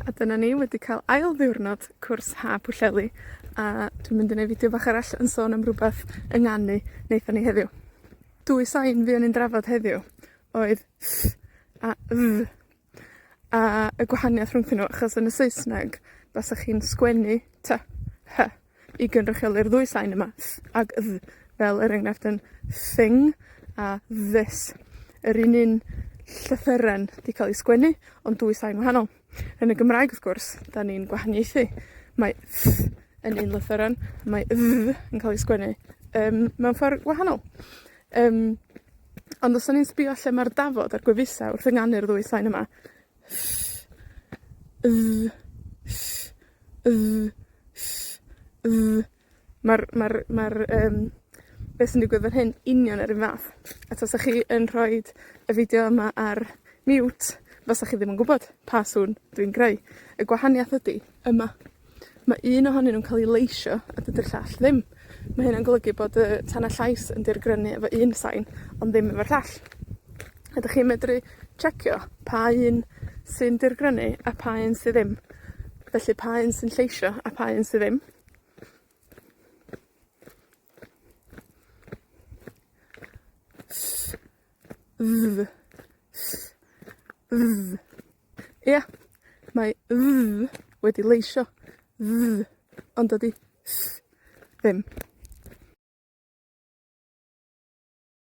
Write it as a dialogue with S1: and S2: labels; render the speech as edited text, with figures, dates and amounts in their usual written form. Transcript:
S1: A dyna ni, wedi cael ail ddiwrnod cwrs Ha Pwllheli, a dwi'n mynd i neud fideo bach arall yn sôn am rwbath ynganu naethon ni heddiw. Dwy sain fuon ni'n drafod heddiw oedd ff a dd. A y gwahaniath rhwngthyn nw, achos yn y Saesneg, fasach chi'n sgwennu ty hy i gynrychioli'r ddwy sain yma, ff ag dd, fel er enghraifft yn thing a this. Yr un un llythyren 'di ca'l 'i sgwennu, ond dwy sain wahanol. Yn y Gymraeg, wrth gwrs, 'dan ni'n gwahaniaethu. Mae ff yn un lythyren, mae dd yn ca'l 'i sgwennu, yym, mewn ffor wahanol. Yym, ond os o'n i'n sbïo lle ma'r dafod a'r gwefusa wrth ynganu'r ddwy sain yma, ff, dd, ff, dd, ff, dd, ma'r, ma'r, ma'r, yym, be' sy'n digwydd fan hyn union yr un fath. A tasach chi yn rhoid y fideo yma ar mute, fasach chi ddim yn gwbod pa sŵn dwi'n greu. Y gwahaniath ydi, yma. Ma' un ohonyn nw'n ca'l 'i leisio, a dydi'r llall ddim. Ma' hynna'n golygu bod y tana llais yn dirgrynu efo un sain, ond ddim efo'r llall. Ydych chi'n medru tsiecio pa un sy'n dirgrynu a pa un sy ddim. Felly, pa un sy'n lleisio a pa un sy ddim. Dd, ff, dd. Ia, mae dd wedi leisio. Dd, ond dydi ff ddim.